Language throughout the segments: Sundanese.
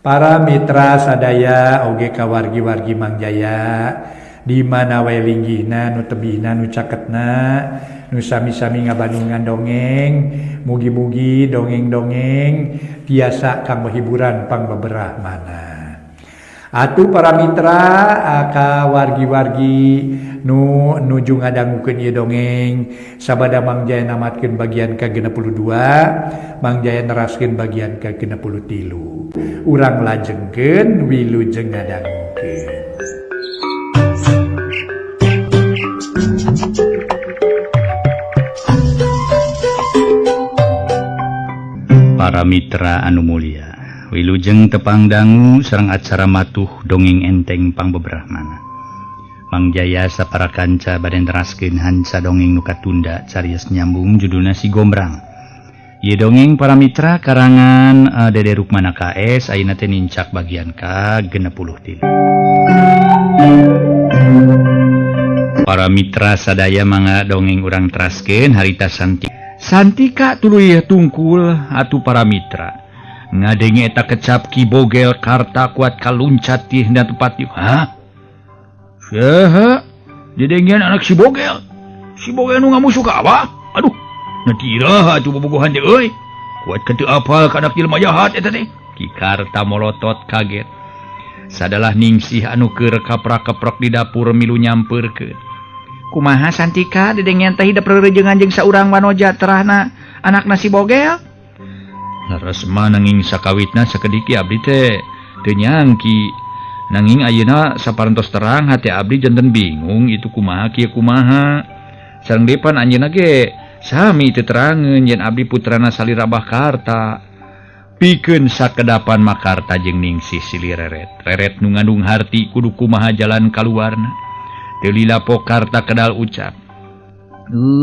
Para mitra sadaya oge kawargi-wargi Mangjaya di mana wae linggihna nu tebihna nu caketna nu sami-sami ngabandungan dongeng, mugi-mugi dongeng-dongeng tiasa kanggo hiburan pangbeberah mana. Atuh para mitra kawargi-wargi nu nuju ngadangukeun ieu dongeng, sabada Mang Jaya namatkeun bagian ka-62, Mang Jaya neraskeun bagian ka-63. Urang lajengkeun wilujeng ngadangukeun. Para mitra anu mulia, wilujeng tepang dangu sareng acara matuh dongeng enteng pangbeberahmana. Mang Jaya sapara kanca bade neraskeun hanca dongeng nu katunda carios nyambung judulna Si Gombrang. Ieu dongeng para mitra karangan Dede Rukmana KS ayeuna teh nincak bagian ka-63. Para mitra sadaya mangga dongeng urang teraskeun harita Santika. Santika tuluy tungkul atuh para mitra. Ngadenge eta kecap Ki Bogel Karta kuat kaluncat ti hina tempat ieu. Hah? Saha? Didengean anak si Bogel. Si Bogel nu ngamusuh ka abah. Aduh, nanti iraha atuh bobogohan teh euy. Kuat ka teu apal ka anak jelema jahat eta teh. Ki Karta molotot kaget. Sadalah Ningsih anu keur kaprak-keprok di dapur milu nyampeurkeun. Kumaha Santika didengean teh hidep reureungan jeung saurang wanoja terahna anakna si Bogel? Leres mah nanging sakawitna sakediki abdi teh teu nyangki. Nanging ayeuna saparantos terang hati abdi janten bingung itu kumaha kieu kumaha. Sareng depan anjeunna ge sami teu terangeun yen abdi putrana salira Abah Karta. Pikeun sakedapan Makarta jeung Ningsih silih reret. Reret nu ngandung harti kudu kumaha jalan kaluarna. Teu lila Pokarta kedal ucap.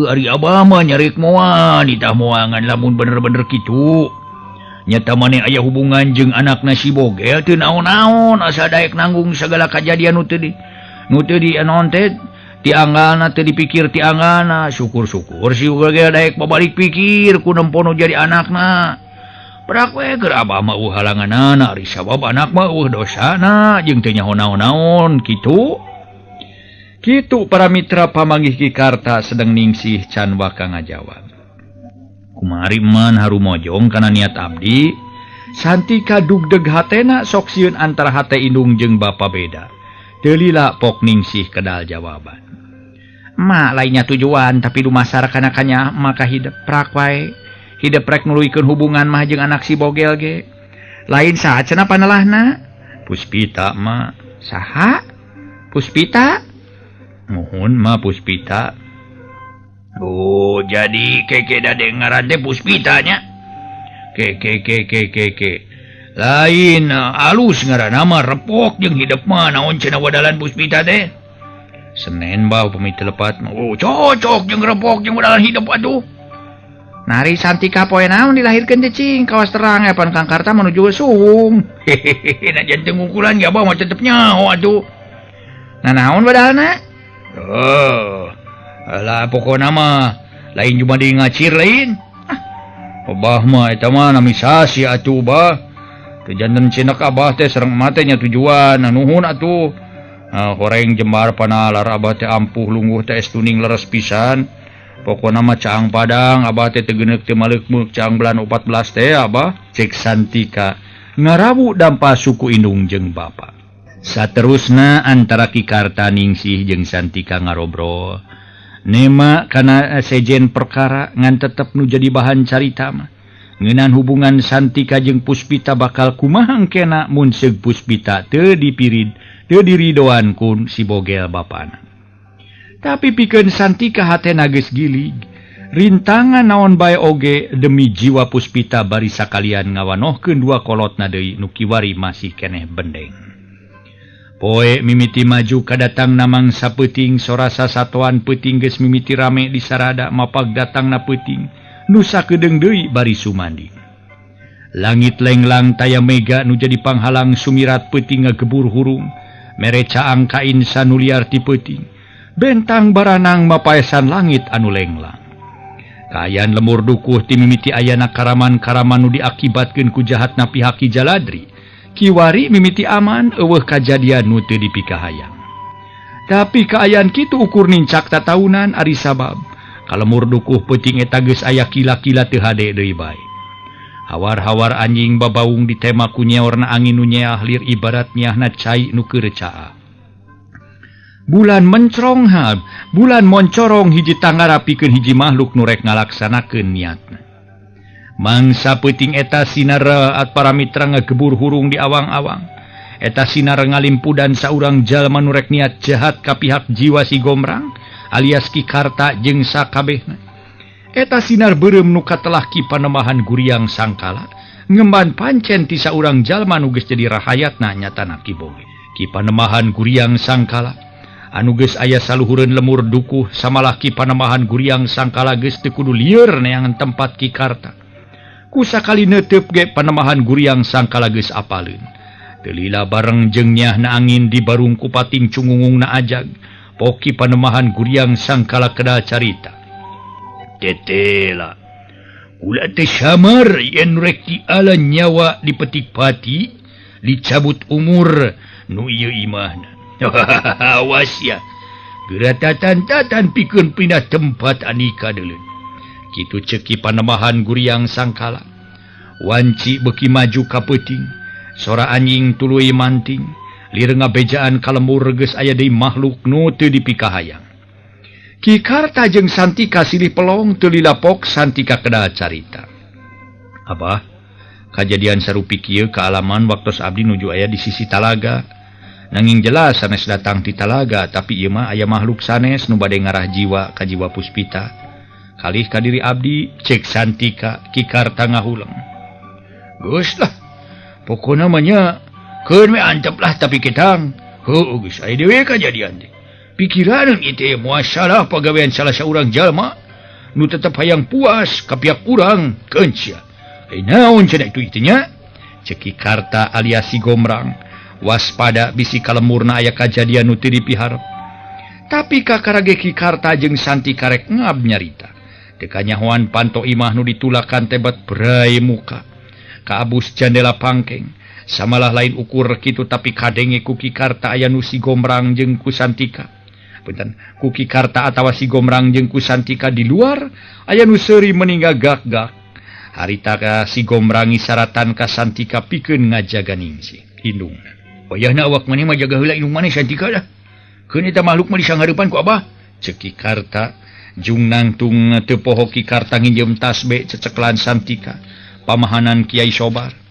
Ari abah mah nyarik moal ditah moangan lamun bener-bener kitu. Nyata maneh aya hubungan jeung anakna si Bogel teu naon-naon asa daek nanggung sagala kajadian nu teu di nu teu di naon teh tianggalna teu dipikir tianggalna syukur-syukur si Bogel daek babalik pikir ku nempo nu jadi anakna. Prak we keur abah mah eueuh halanganana ari sabab anak mah eueuh dosana jeung teu nyaho naon-naon kitu. Kitu para mitra pamanggih Ki Karta sedang Ningsih can waka ngajawab. Kumari man harumojong kana niat abdi. Santika dugdeg hatena sok sieun antara hate indung jeung bapa beda. Teu lila pok Ningsih kedal jawaban. Ma lainnya tujuan tapi dumasar kana kanya maka hidep prak wae. Hidep rek nuluykeun hubungan mah jeung anak si Bogel ge. Lain saha cenah panelahna? Puspita mah. Saha? Puspita? Muhun mah Puspita. Oh, jadi keke dade ngaran teh Puspitanya. Keke keke keke. Lain alus ngaranna mah repok jeung hidep mah naon cenah wadalan Puspita teh. Senen bah upami teu lepat mah. Oh, cocok jeung repok jeung wadalan hidep atuh. Nari Santika poe naon dilahirkeun teh cing kawas terang epan Kang Karta menuju suung. Hehehe, na janten ngungkulan ge abah mah tetep nyaho atuh. Nah naon wadalna? Oh. Alah pokona mah lain cuma di ngacir lain. Abah mah eta mah nami sasi atuh bah. Teu janten cinek abah teh sareng emak teh nya tujuan nuhun atuh. Horeng jembar panalar abah teh ampuh lungguh teh es tuning leres pisan. Pokona mah caang padang abah teh teu geuneuk teu maleuk-meuk caang bulan 14 teh abah. Cek Santika ngarawu dampa suku indung jeung bapa. Saterusna antara Ki Karta Ningsih jeung Santika ngarobrol. Nema kana sejen perkara ngan tetep nu jadi bahan carita mah. Ngeunaan hubungan Santika jeung Puspita bakal kumaha engkena mun seug Puspita teu dipirid, teu diridoan kun si Bogel bapana. Tapi pikeun Santika hatena geus gilig. Rintangan naon bae oge demi jiwa Puspita bari sakalian ngawanohkeun dua kolotna deui nu kiwari masih keneh bendeng. Poe mimiti maju kadatang namang sapeuting sorasa satoan peuting geus mimiti rame di sarada mapag datangna peuting nu sakedeung deui bari sumandi. Langit lenglang taya mega nu jadi panghalang sumirat peuting ngagebur hurung mere caang ka insan nu liar ti peuting bentang baranang mapaesan langit anu lenglang. Kaayaan lemur dukuh ti mimiti ayana karaman-karaman nu diakibatkeun ku jahatna pihak Ki Jaladri. Kiwari mimiti aman eueuh kajadian nu teu dipikahayang. Tapi kaayaan kitu ukur nincak tataunan ari sabab kalemur dukuh peuting eta geus aya kila-kila teu hade deui bae. Hawar-hawar anjing babaung ditema ku nyeorna angin nu nyeah lir ibarat nyeahna cai nu keur caah. Bulan mencrong ha, bulan moncorong hiji tangara pikeun hiji makhluk nu rek ngalaksanakeun niatna. Mangsa peuting eta sinar at para mitra ngagebur hurung di awang-awang. Eta sinar ngalimpudan saurang jalma nu rek niat jahat ka pihak jiwa si Gomrang alias Ki Karta jeung sakabehna. Eta sinar beureum nu katelah Ki Panembahan Guriang Sangkala ngemban pancen ti saurang jalma nu geus jadi rahayatna nyatana Ki Boge. Ki Panembahan Guriang Sangkala anu geus aya saluhureun lemur dukuh samalah Ki Panembahan Guriang Sangkala geus teu kudu lieur neangan tempat Ki Karta. Ku sakali neuteup ge Panembahan Guriang Sangkala geus apaleun. Teu lila bareng jeung nyaahna angin di barung ku pating cungungungna ajag. Poki Panembahan Guriang Sangkala kedal carita. Tetela. Kula teh samar yen rek diala nyawa dipetik pati, dicabut umur nu ieu imahna. Awas ya. Geura tatan-tatan pikeun pindah tempat Andika deuleun. Kitu ceuk Ki Panembahan Guriang Sangkala. Wanci beuki maju ka peuting. Sora anjing tuluy manting. Lir ngabejaan ka lembur geus aya deui makhluk nu teu dipikahayang. Ki Karta jeung Santika silih pelong teu lila pok Santika kedal carita. Abah, kajadian sarupi kieu kaalaman waktos abdi nuju aya di sisi talaga. Nanging jelas sanes datang ti talaga, tapi ieu mah aya makhluk sanes nu bade ngarah jiwa ka jiwa Puspita. Kalih ka diri abdi, cek Santika, Ki Karta ngahuleng. Geus lah, pokona mah nya keun we antep lah tapi ketang. Heueuh geus aya deui kajadian teh. Pikiran ieu teh moal salah pagawean salah saurang jalma nu tetep hayang puas ka pihak urang keun sia. Eh naon cenah itu itu nya? Cek Ki Karta alias si Gomrang waspada bisi kalemurna aya kajadian nu teu dipiharep. Tapi kakara ge Ki Karta jeung Santika rek ngab nyarita. Teu kanyahoan panto imah nu ditulakan tebet brai muka. Kaabus jandela pangkeng. Samalah lain ukur kitu tapi kadenge ku Ki Karta aya nu si Gomrang jeung ku Santika. Punten, ku Ki Karta atawa si Gomrang jeung ku Santika di luar aya nu seuri meninggal gak-gak. Harita ka si Gomrang ngisaratan ka Santika pikeun ngajaga Ningsih indungna. Wayahna awak maneh mah jaga heula indung maneh Santika lah. Keun eta makhluk mah disanghareupan ku abah. Ceuk Ki Karta jung nangtung teu poho Ki Karta nginjem tasbe ceceklan Santika pamahanan Kiai Sobar.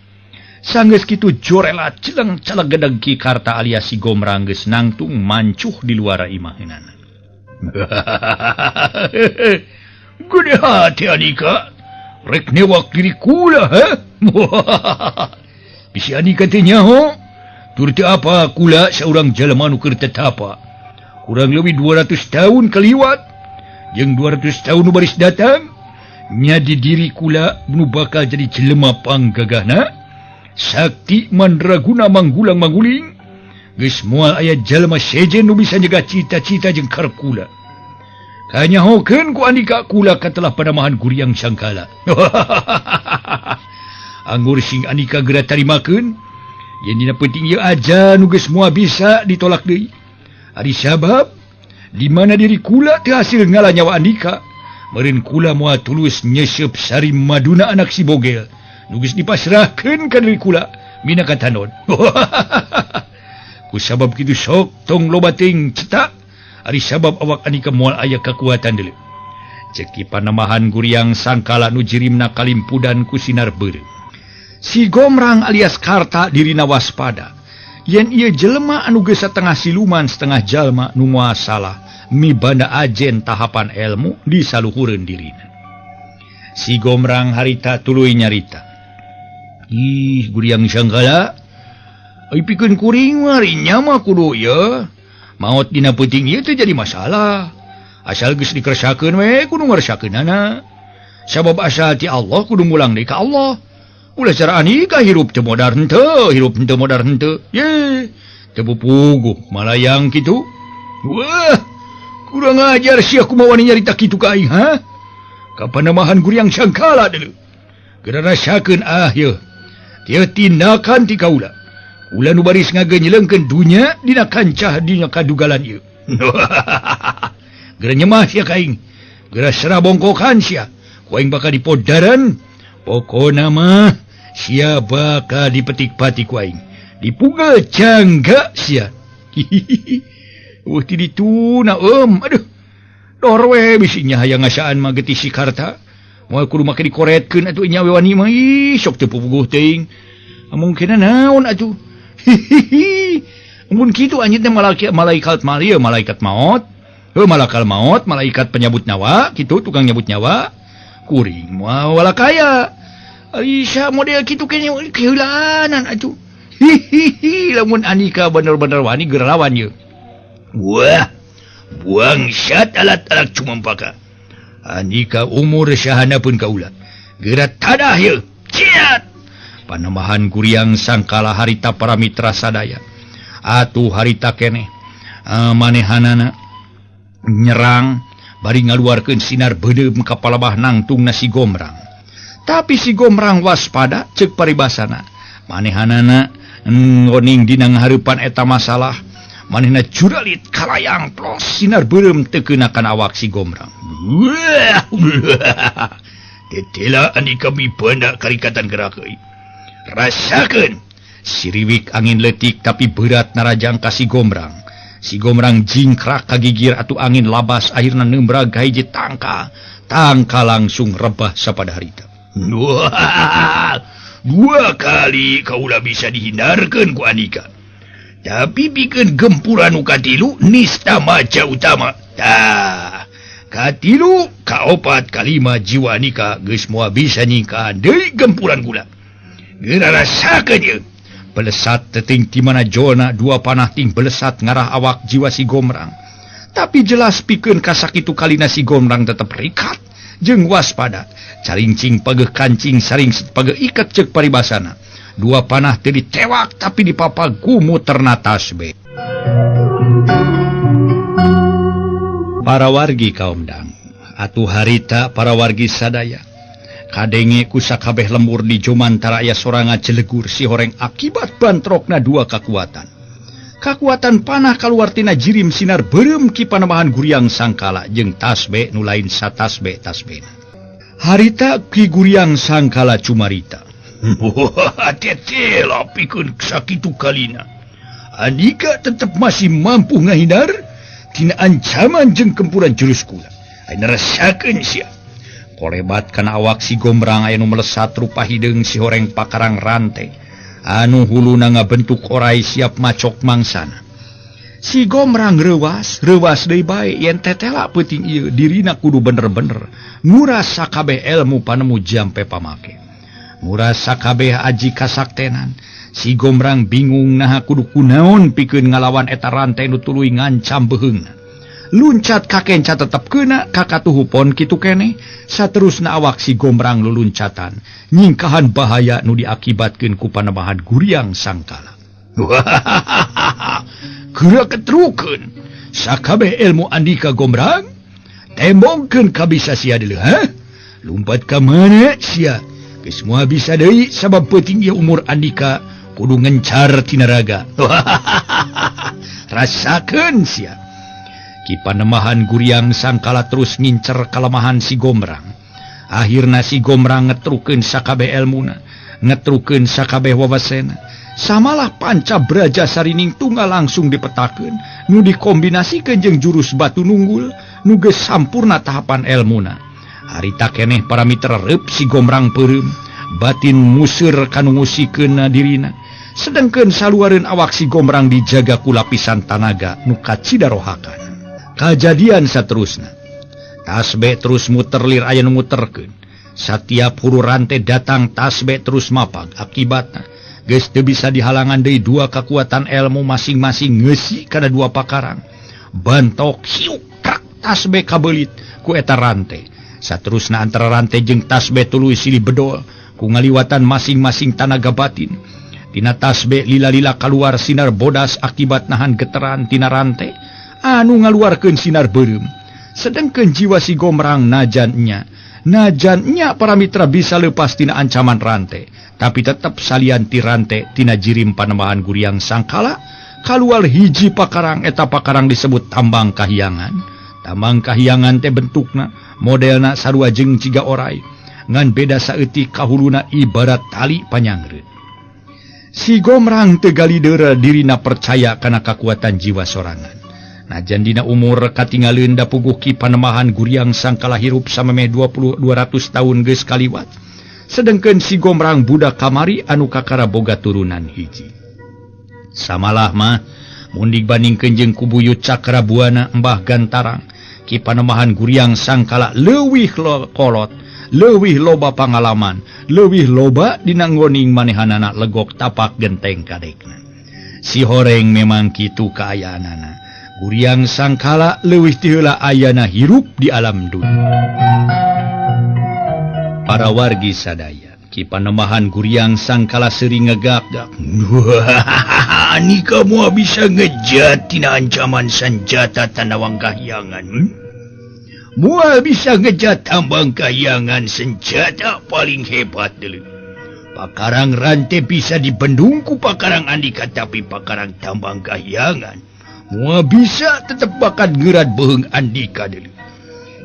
Sanggeus kitu jorela celeng calegedeg Ki Karta alias si Gomrang geus nangtung mancuh di luar imaheunana. Gede hati Andika. Rek newak diri kula ha? Bisi Andika teh nyaho. Tur teu apa kula saurang jalma nu keur tetapa. Kurang lebih 200 tahun kaliwat. Jeung 200 tahun nu baris datang. Nya di diri kula nu bakal jadi jelema panggagahna. Sakti mandraguna manggulang mangguling. Geus moal aya jalma sejen nu bisa nyegah cita-cita jeung karep kula. Kanyahokeun ku Andika kula katelah Panembahan Guriang Sangkala. Anggur sing Andika geura tarimakeun. Yen dina penting ieu aja nu geus moal bisa ditolak deui. Ari sabab di mana diri kula teu hasil ngala nyawa Andika. Meureun kula moal tulus nyeseup sari maduna anak si Bogel. Nu geus dipasrahkeun ka diri kula mina katanon. Ku sabab kitu sok tong loba teuing cetak. Ari sabab awak Andika moal aya kakuatan deuleu. Ceuk Ki Panembahan Guriang Sangkala nu jirimna kalimpudan ku sinar beureum. Si Gomrang alias Karta dirina waspada. Yen ieu jelema anu geus satengah siluman setengah jalma nu moal salah mibanda ajen tahapan ilmu di saluhureun dirina. Si Gomrang harita tuluy nyarita. Ih, Guriang Sangkala, ai pikeun kuring mah rinya mah kudu ieu. Maot dina peuting ieu teh jadi masalah. Asal geus dikersakeun we kudu ngarsakeunana. Sabab asal ti Allah kudu mulang deui ka Allah. Ulah cara Andika hirup teu modar henteu, hirup henteu modar henteu. Ye, teu puguh malayang kitu. Wah, kurang ajar sia kumaha wani nyarita kitu ka aing, ha? Ka Panembahan Guriang Sangkala deuleu. Geura rasakeun ah ieu. Ieu tindakan ti kaula. Ulah nu baris ngagenyelengkeun dunya dina kancah dina kadugalan ieu. Geura nyemah sia ka aing. Geura serah bongkokan sia. Ku aing bakal dipodaran. Pokona mah sia bakal dipetik-patik ku aing. Dipugel jangga sia. Hihihi. Eueuh ti dituna eum. Aduh. Dor we bisi nya hayang ngasaan mah getih si Karta. Moal kudu make dikoretkeun atuh nya we wani mah ih sok teu puguh teuing. Mungkin naon atuh. Hihihi. Mun kitu anjeun teh malaikat malia malaikat maut. Heuh malakal maut, malaikat penyabut nyawa, kitu tukang nyabut nyawa. Kuring moal walakaya. Ari sa model kitu kene keheulaanan atuh. Hihihi, lamun Andika bener-bener wani geura lawan ieu. Wah, bangsat alat-alat cumampaka. Andika umur sahana pun kaula. Geura tadah ieu. Ciat. Panembahan Guriang Sangkala harita para mitra sadaya. Atuh harita keneh manehanana nyerang bari ngaluarkeun sinar beudeum ka palabah nangtung si Gomrang. Tapi si Gomrang waspada ceuk paribasana. Manehanana ngoning dina ngahareupan eta masalah. Manehna juralit kalayang plos sinar beureum teu keuna kana awak si Gomrang. Tetela Andika mipanda karikatan gerak euy. Rasakeun siriwik angin leutik tapi berat narajang ka si Gomrang. Si Gomrang jingkrak kagigir atuh angin labas akhirna neumbrag ka hiji tangka. Tangka langsung rebah sapada harita. Wah, dua kali kaula bisa dihindarkeun ku Andika. Tapi pikeun gempuran nu katilu nista maca utama. Tah, katilu, kaopat, kalima jiwa Andika geus moal bisa nyingkahan deui gempuran kula. Geura rasakeun ieu. Belesat teting di mana jona dua panah ting belesat ngarah awak jiwa si Gomrang. Tapi jelas pikeun kasakitu kalina si Gomrang tetep rikat jeung waspada. Carincing pageuh kancing saring pageuh iket ceuk paribasana. Dua panah teu ditewak tapi dipapag ku muterna tasbih. Para wargi kaum dang, atuh harita para wargi sadaya. Kadenge ku sakabeh lembur di Jomantara aya soranga jelegur si horeng akibat bantrokna dua kakuatan. Kakuatan panah kaluar tina jirim sinar beureum ki panembahan Guriang Sangkala jeung tasbe nu lain satasbe tasbena. Harita Ki Guriang Sangkala cumarita. Tetela pikeun sakitu kalina. Andika tetep masih mampu ngahindar tina ancaman jeung gempuran jurus kula. Ayeuna rasakeun sia. Kolebat kana awak si Gomrang aya nu melesat rupa hideung si horeng pakarang rante. Anu huluna ngabentuk orai siap macok mangsana. Si Gomrang reuwas, reuwas deui bae yen tetela peuting ieu dirina kudu bener-bener nguras sakabeh ilmu panemu jampe pamake. Nguras sakabeh aji kasaktenan. Si Gomrang bingung naha kudu kunaon pikeun ngalawan eta rantai nu tuluy ngancam beuheungna. Luncat kakenca tetep keuna kakatuhu pon kitu keneh. Saterusna awak si Gomrang luluncatan nyingkahan bahaya nu diakibatkeun ku panembahan Guriang Sangkala. Geura ketrukeun sakabeh ilmu Andika Gomrang tembongkeun kabisa sia deuleu ha? Lumpat ka mana sia? Geus moal bisa deui sabab peuting ieu umur Andika kudu ngencar tina raga. Rasakeun sia. Ki Panembahan Guriang Sangkala terus ngincer kalemahan si Gomrang. Akhirna si Gomrang ngetrukeun sakabeh elmuna, ngetrukeun sakabeh wawasena. Samalah panca braja sarining tunggal langsung dipetakeun, nu dikombinasikeun jeung jurus batu nunggul, nu geus sampurna tahapan elmuna. Harita keneh para mitra reup si Gomrang peureum, batin museur kanu ngusikeunna dirina. Sedengkeun saluareun awak si Gomrang dijaga ku lapisan tanaga nu kacidarohakan. Kajadian saterusna. Tasbe terus muter lir aya nu muterkeun. Satiap hulu rantai datang tasbe terus mapag. Akibatna geus teu bisa dihalangan deui dua kekuatan ilmu masing-masing ngeusi kana dua pakarang. Bantok hiuk krak tasbe kabelit ku eta rantai. Saterusna antara rantai jeung tasbe tuluy silih bedol ku ngaliwatan masing-masing tanaga batin. Tina tasbe lila-lila kaluar sinar bodas akibat nahan geteran tina rantai anu ngaluarkeun sinar beureum. Sedengkeun jiwa si Gomrang najan nya Najan nya para mitra bisa lepas tina ancaman rante, tapi tetap salian ti rante tina jirim Panembahan Guriang Sangkala kaluar hiji pakarang, eta pakarang disebut tambang kahyangan. Tambang kahyangan teh bentukna modelna sarua jeung ciga orai, ngan beda saeutik kahuluna ibarat tali panyangreut. Si Gomrang teu galideura dirina percaya kana kakuatan jiwa sorangan. Najan dina umur katinggalin da puguh Ki Panembahan Guriang Sangkala hirup samemeh 20 200 tahun geus kaliwat. Sedengkeun si Gomrang budak kamari anu kakara boga turunan hiji. Samalah mah mun dibandingkeun jeung ku buyut Cakra Buana Mbah Gantarang, Ki Panembahan Guriang Sangkala leuwih kolot, leuwih loba pangalaman, leuwih loba dina nggoning manehanana legok tapak genteng kadekna. Si horeng memang kitu kaayaanana. Guriang Sangkala leuwih ti heula ayana hirup di alam dunia. Para wargi sadaya, Ki Panembahan Guriang Sangkala sering ngegak-gak. Andika moal bisa ngejat tina ancaman senjata Tanawang Kahyangan. Moal bisa ngejat tambang kahyangan, senjata paling hebat dulu. Pakarang rante bisa dibendung ku pakarang Andika, tapi pakarang tambang kahyangan moal bisa, tetep bakat ngerat beuheung Andika dulu.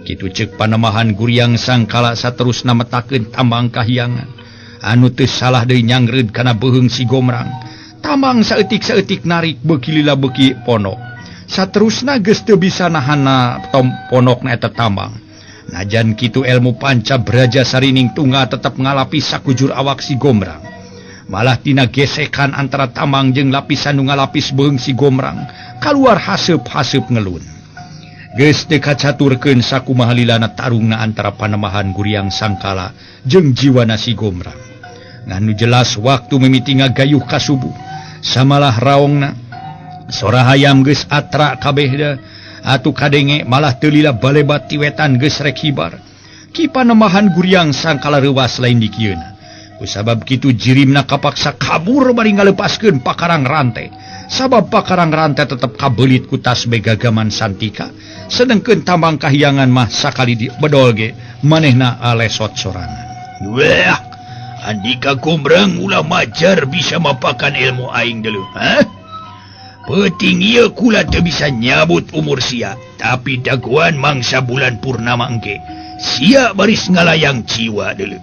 Kitu cek Panembahan Guriang Sangkala saterusna metakeun tambang kahyangan anu teu salah deui nyangreud kana beuheung si Gomrang. Tambang saeutik-saeutik narik beuki lila beuki ponok. Saterusna geus teu bisa nahana tom ponokna eta tambang. Najan kitu ilmu panca braja sarining tunggal tetep ngalapis sakujur awak si Gomrang. Malah tina gesekan antara tambang jeung lapisan nu ngalapis beuheung si Gomrang kaluar haseup-haseup ngelun. Geus teu kacaturkeun sakumaha lilana tarungna antara Panembahan Guriang Sangkala jeung jiwana si Gomrang. Ngan nu jelas waktu mimiti ngagayuh ka subuh, samalah raongna sora hayam geus atra kabeh atuh kadenge, malah teu lila balebat ti wetan geus rek hibar. Ki Panembahan Guriang Sangkala reuwas lain dikieuna. Kusabab kitu jirimna kapaksa kabur bari ngalepaskeun pakarang rante. Sabab pakarang rante tetep kabelit ku tasbe gagaman Santika. Sedengkeun tambang kahyangan mah sakali di bedol ge manehna alesot sorangan. Wah, Andika Gomrang ulah majar bisa mapakan ilmu aing dulu. Hah? Peuting ieu kula teu bisa nyabut umur sia, tapi dagoan mangsa bulan purnama engke. Sia baris ngalayang jiwa dulu.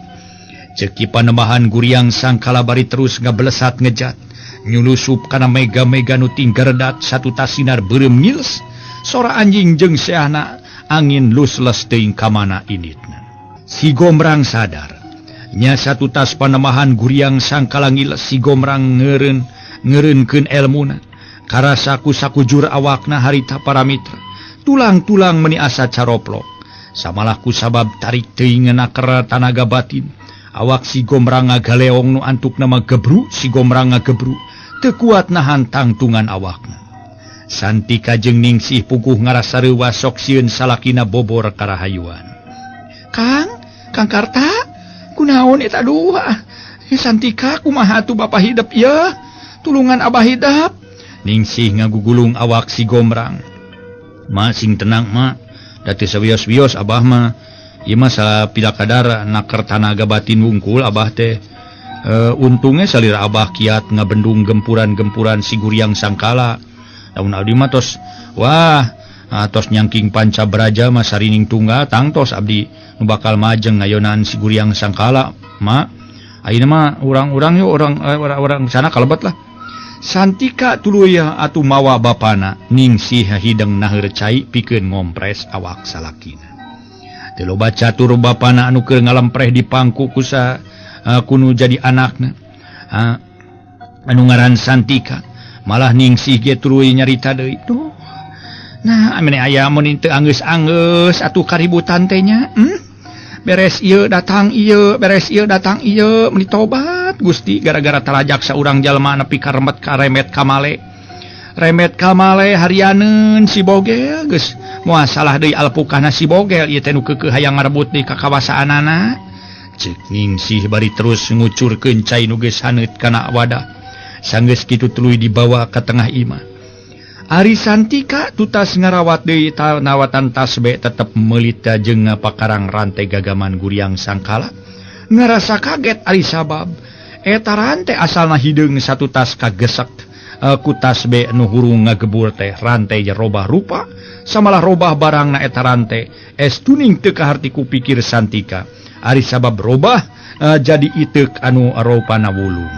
Cek Ki Panembahan Guriang Sangkala bari terus ngabelesat ngejat. Nyulusup kana mega-mega nu tinggaredat satu tasinar beureum ngiles. Sora anjing jeung seahna angin lusles teuing ka mana inditna. Si Gomrang sadar. Nya satu tas Panembahan Guriang Sangkala ngiles, si Gomrang ngeureunkeun elmuna. Karasa ku sakujur awakna harita para mitra. Tulang-tulang meni asa caroplok. Samalah ku sabab tarik teuing naker tanaga batin. Awak si Gomrang ngagaleong nu antuk nama gebru, si Gomrang ngagebru teu kuat nahan tangtungan awakna. Santika jeung Ningsih puguh ngarasa reuwas sok sieun salakina bobor karahayuan. Kang, Kang Karta, kunaon eta dua? Santika kumaha atuh Bapak hidep ieu? Tulungan Abah hidep. Ningsih ngagugulung awak si Gomrang. Ma sing tenang ma, da teu sawios-wios Abah mah. Ieu mah sapila kadar naker tanaga batin wungkul Abah teh. Untungnya salira Abah kiat ngabendung gempuran-gempuran si Guriang Sangkala. Lamun abdi mah tos wah tos nyangking panca braja mah sarining tunggal tangtos abdi nu bakal majeng ngayonan si Guriang Sangkala ma. Ayeuna mah urang-urang yuk orang sana kalebet lah. Santika tuluy atuh mawa bapana Ningsih hideng naheur cai pikeun ngompres awak salakina. Teu loba catur bapana anu keur ngalempreh di pangku kusa kunu jadi anakna. Anu ngaran Santika malah Ningsih ge tuluy nyarita deui. Duh. Nah, amene aya mun teu anggeus-anggeus atuh kaributan teh nya. Beres ieu datang ieu, beres ieu datang ieu, meuni tobat Gusti gara-gara tarajak saurang jalma nepi ka remet ka remet kamale. Remet kamale harianeun si Bogel geus moal salah deui alpukahna si Bogel ieu teh nu keukeuh hayang ngarebut deui ka kawasaanana. Ceuk Ningsih bari terus ngucurkeun cai nu geus haneut kana wadah. Sanggeus kitu tuluy dibawa ka tengah imah. Ari Santika tutas ngarawat deui nawatan tasbe tetep meulita jeung ngapakarang rantai gagaman Guriang Sangkala. Ngarasa kaget ari sabab eta rantai asalna hideung satu tas kagesek ku tasbe nu hurung ngagebur teh rantai robah rupa samalah robah barangna eta rantai es tuning teu kaharti ku pikir Santika. Ari sabab robah jadi iteuk anu ropana wulung.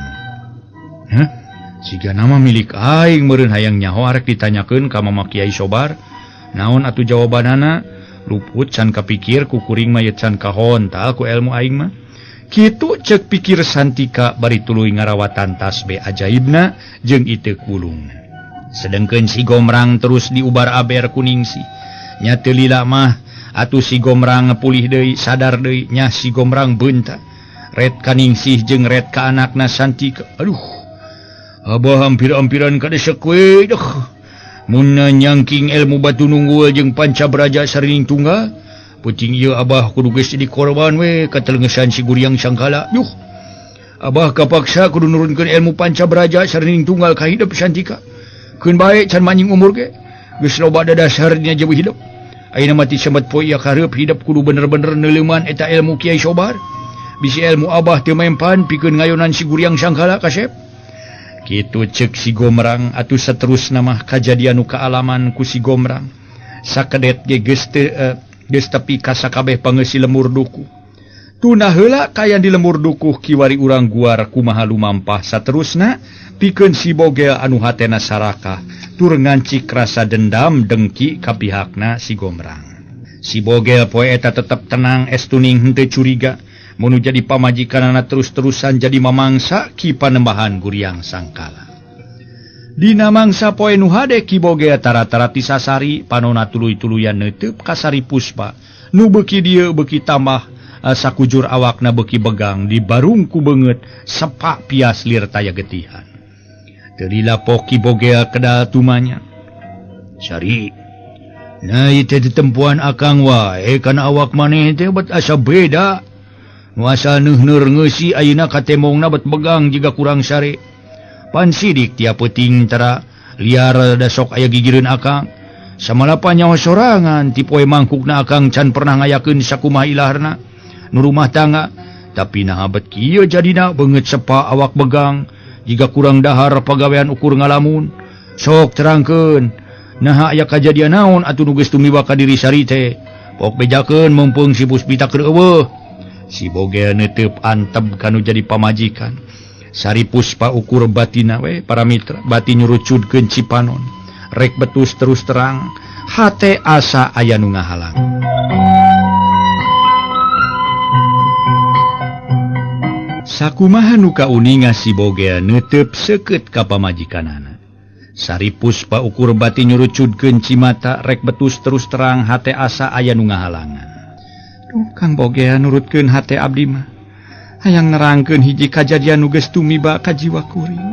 Hah? Siga nama milik aing meureun hayang nyaho arek ditanyakeun ka Mama Kiai Sobar. Naon atuh jawabanana? Luput can kapikir ku kuring mah ye can kahontal ku ilmu aing mah. Kitu ceuk pikir Santika bari tuluy ngarawatan tasbe ajaibna jeung iteuk wulungna. Sedengkeun si Gomrang terus diubar-aber ku Ningsih. Nya teu lila mah atuh si Gomrang pulih deui sadar deui nya si Gomrang beunta. Ret ka Ningsih jeung ret ka anakna Santika. Aduh. Abah hampir-hampiran kadesek we deh. Mun nyangking ilmu batu nunggul jeung panca braja sarining tunggal. Puting ieu abah kudu geus jadi korban we katelengesan si Guriang Sangkala. Duh. Abah kapaksa kudu nurunkeun ilmu panca braja sarining tunggal ka hidep Santika. Keun bae can manjing umur ge. Geus loba dadasarnya jeuh hidep. Ayeuna mah ti semet poe ieu kareup hidep kudu bener-bener neuleuman eta ilmu Kiai Sobar. Bisi ilmu abah teu mempan pikeun ngayonan si Guriang Sangkala kasep. Kitu ceuk si Gomrang atuh saterusna mah kajadian nu kaalaman ku si Gomrang. Sakedet ge geus teu geus tepi ka sakabeh pangeusi lemur dukuh. Tuna heula kayan di lemur dukuh kiwari urang guar kumaha lumampah saterusna pikeun si Bogel anu hatena sarakah tur ngancik rasa dendam dengki ka pihakna si Gomrang. Si Bogel poe eta tetep tenang estuning henteu curiga. Mun jadi pamajikanana terus-terusan jadi mamangsa ki panembahan Guriang Sangkala. Dina mangsa poe nu hade Ki Bogel tara-tara tisasari panona tuluy-tuluyan neuteub ka Sari Puspa. Nu beuki dieu beuki tambah sakujur awakna beuki begang di barung ku beungeut sepak pias lir taya getihan. Teu lila poh Ki Bogel kedal tumanya. Sari, nah ieu teh ditempuan akang wae kana awak maneh teh bet asa beda. Nu asal neuhneur ngeusi ayeuna katemongna bet begang jiga kurang sare. Pan sidik tiap peuting tara liar da sok aya gigireun akang. Samalapan nyaho sorangan ti poe mangkukna akang can pernah ngayakeun sakumaha ilaharna nu rumah tangga. Tapi naha bet kieu jadina beungeut sepa awak begang jiga kurang dahar pagawean ukur ngalamun. Sok terangkeun naha aya kajadian naon atuh nu geus tumiba ka diri Sari teh. Pok bejakeun mumpung si Puspita keur eueuh. Si Bogel neuteub antep kanu jadi pamajikan. Sari Puspa ukur batina we para mitra bati nyurucudkeun cipanon. Rek betus terus terang hate asa aya nu ngahalang. Sakumaha nu kauninga si Bogel neuteub seukeut ka pamajikanana. Sari Puspa ukur bati nyurucudkeun cimata rek betus terus terang hate asa aya nu ngahalangan. Duh, Kang Bogel nurutkeun hate abdi mah. Hayang nerangkeun hiji kajadian nu geus tumiba ka jiwa kuring.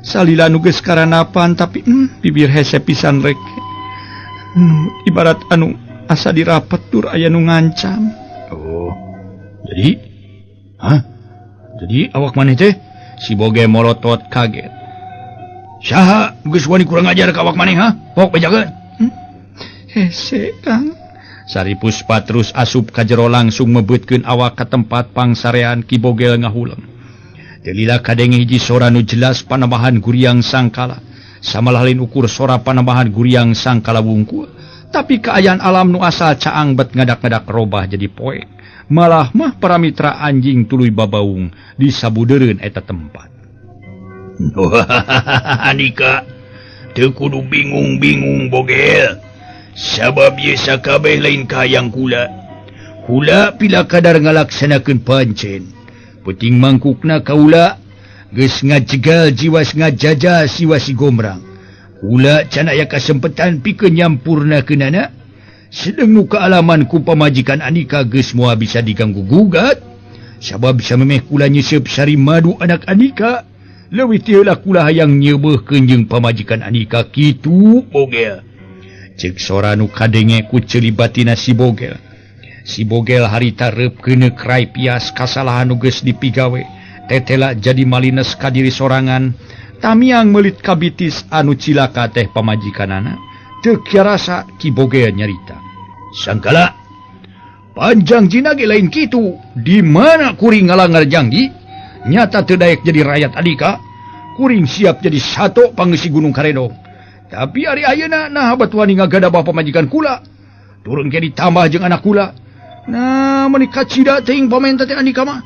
Salila nu geus karanapan tapi bibir hese pisan rek. Ibarat anu asa dirapet tur aya nu ngancam. Oh. Jadi? Hah? Jadi awak maneh teh? Si Bogel molotot kaget. Saha geus wani kurang ajar ka awak maneh ha? Pok bejakeun. Hese Kang. Sari Puspa terus asup ka jero langsung mebeutkeun awak ka tempat pangsarean Ki Bogel ngahuleng. Teu lila kadenge hiji sora nu jelas panambahan Guriang Sangkala. Samalah lain ukur sora panambahan Guriang Sangkala wungkul, tapi kaayaan alam nu asal caang bet ngadak-ngadak robah jadi poek. Malah mah para mitra anjing tuluy babaung di sabudeureun eta tempat. Anika teu kudu bingung-bingung Bogel. Sabab ieu sakabeh lain kahayang kula. Kula pila kadar ngalaksanakeun pancen. Peuting mangkukna kaula geus ngajegal jiwa ngajaja siwa si Gomrang. Kula can aya kasempetan pikeun nyampurnakeunana. Sedeng nu kaalaman ku pamajikan Anika geus moal bisa diganggu gugat. Sabab samemeh kula nyeseup sari madu anak Anika, leuwih ti heula kula hayang nyeubeuhkeun jeung pamajikan Anika kitu Bogel. Ceuk sora nu kadenge ku ceuli batina si Bogel. Si Bogel harita reup keuneuk rai pias kasalahan nu geus dipigawe. Tetela jadi malines ka diri sorangan. Tamiang meulit kabitis anu cilaka teh pamajikanana teu kiarasa Ki Bogel nyarita. Sangkala panjang jina ge lain kitu, di mana kuring ngalangar janggi nyata teu daek jadi rakyat Andika, kuring siap jadi sato pangeusi Gunung Karedong. Tapi ari ayeuna nah batuani ngagadabah pamajikan kula, turun ke ditambah jeung anak kula. Nah meuni kacida teuing pamenta teh Andika mah.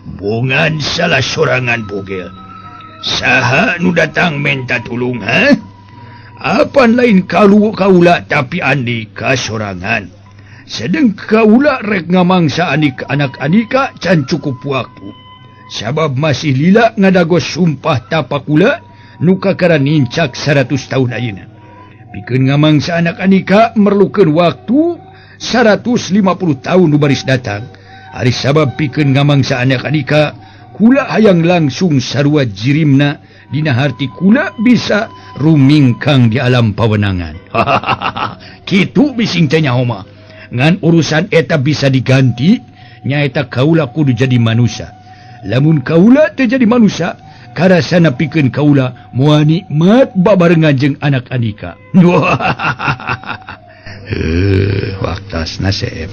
Bongan salah sorangan Bogel. Saha nu datang menta tulung ha? Apan lain kalu kaula tapi Andika sorangan. Sedeng kaula rek ngamangsa Andika anak Andika can cukup waktu. Sabab masih lila ngadago sumpah tapakula nu kakara nincak 100 tahun ayeuna. Pikeun ngamangsa anak Andika merlukeun waktu 150 tahun nu baris datang. Ari sabab pikeun ngamangsa anak Andika kula hayang langsung sarua jirimna dina harti kula bisa rumingkang di alam pawenangan. Kitu bising teh nyaho mah. Ngan urusan eta bisa diganti nyaeta kaula kudu jadi manusia. Lamun kaula teu jadi manusia karasana pikeun kaula moal nikmat babarengan jeung anak Andika. Heuh, waktasna seep.